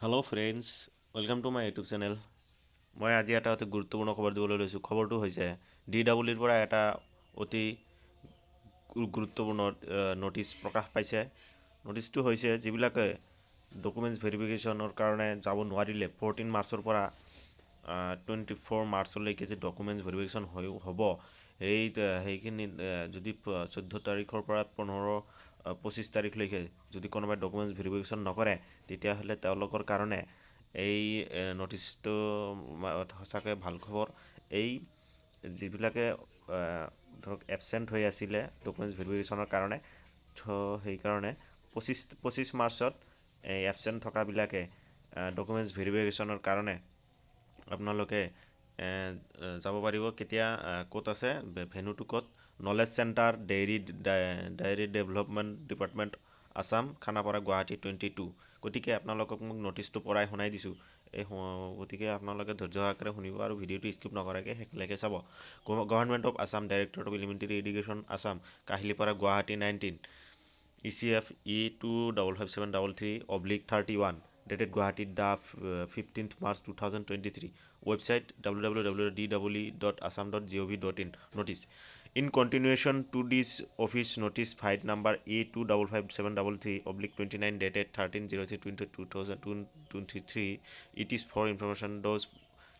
Hello friends, welcome to my YouTube channel. মই আজি এটা অতি গুৰুত্বপূৰ্ণ খবৰ দিবলৈ লৈছোঁ। খবৰটো হৈছে ডি ডাবল ইৰ পৰা এটা অতি গুৰুত্বপূৰ্ণ ন'টিচ প্ৰকাশ পাইছে। ন'টিচটো হৈছে, যিবিলাকে ডকুমেণ্টছ ভেৰিফিকেশ্যনৰ কাৰণে যাব নোৱাৰিলে, 14 মাৰ্চৰ পৰা 24 মাৰ্চলৈকে যে ডকুমেণ্টছ ভেৰিফিকেশ্যন হৈ হ'ব, সেইখিনি যদি 14 তাৰিখৰ পৰা 15, 25 তাৰিখলৈকে যদি কোনোবাই ডকুমেণ্টছ ভেৰিফিকেশ্যন নকৰে, তেতিয়াহ'লে তেওঁলোকৰ কাৰণে এই ন'টিচটো সঁচাকৈ ভাল খবৰ। এই যিবিলাকে ধৰক এবচেণ্ট হৈ আছিলে ডকুমেণ্টছ ভেৰিফিকেশ্যনৰ কাৰণে, সেইকাৰণে 25 মাৰ্চত এই এবচেণ্ট থকাবিলাকে ডকুমেণ্টছ ভেৰিফিকেশ্যনৰ কাৰণে আপোনালোকে যাব পাৰিব। কেতিয়া, ক'ত আছে, ভেনুটো ক'ত? Knowledge Centre, Dairy Development Department, Assam, Khanapara, Guwahati 22। গতিকে আপোনালোকক মোক ন'টিচটো পঢ়াই শুনাই দিছোঁ। এই গতিকে আপোনালোকে ধৈৰ্য সহকাৰে শুনিব আৰু ভিডিঅ'টো স্কিপ নকৰাকৈ শেষলৈকে চাব। Government of Assam, Directorate of Elementary Education, Assam, Kahilipara, Guwahati 19, ECF E 255733/31, dated Guwahati, the 15th March 2023. Website www.dee.assam.gov.in. Notice: In continuation to this office notice vide number E 255733/29 dated 13/03/2023, it is for information those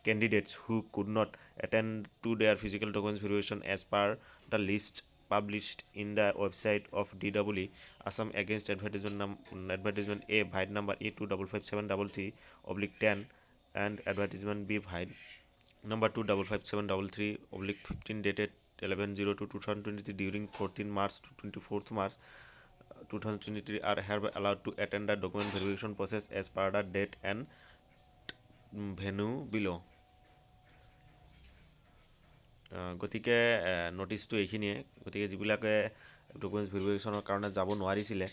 candidates who could not attend to their physical documents verification as per the list published in the website of DEE Assam against advertisement A vide number A 255733/10 and advertisement B vide number 255733/15 dated 11/02/2023 during 14 March to 24th March 2023 are hereby allowed to attend the document verification process as per the date and venue below. গতিকে ন'টিচটো এইখিনিয়ে। গতিকে যিবিলাকে documents ভেৰিফিকেশ্যনৰ কাৰণে যাব নোৱাৰিছিলে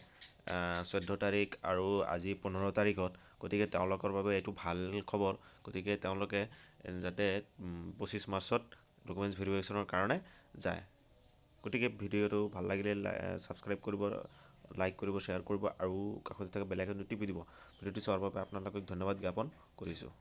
14 তাৰিখ আৰু আজি 15 তাৰিখত, গতিকে তেওঁলোকৰ বাবে এইটো ভাল খবৰ। গতিকে তেওঁলোকে যাতে 25 মাৰ্চত ডকুমেণ্টছ ভেৰিফিকেশ্যনৰ কাৰণে যায়। গতিকে ভিডিঅ'টো ভাল লাগিলে ছাবস্ক্ৰাইব কৰিব, লাইক কৰিব, শ্বেয়াৰ কৰিব আৰু কাষতে থকা বেল আইকনটো টিপি দিব। ভিডিঅ'টো চোৱাৰ বাবে আপোনালোকক ধন্যবাদ জ্ঞাপন কৰিছোঁ।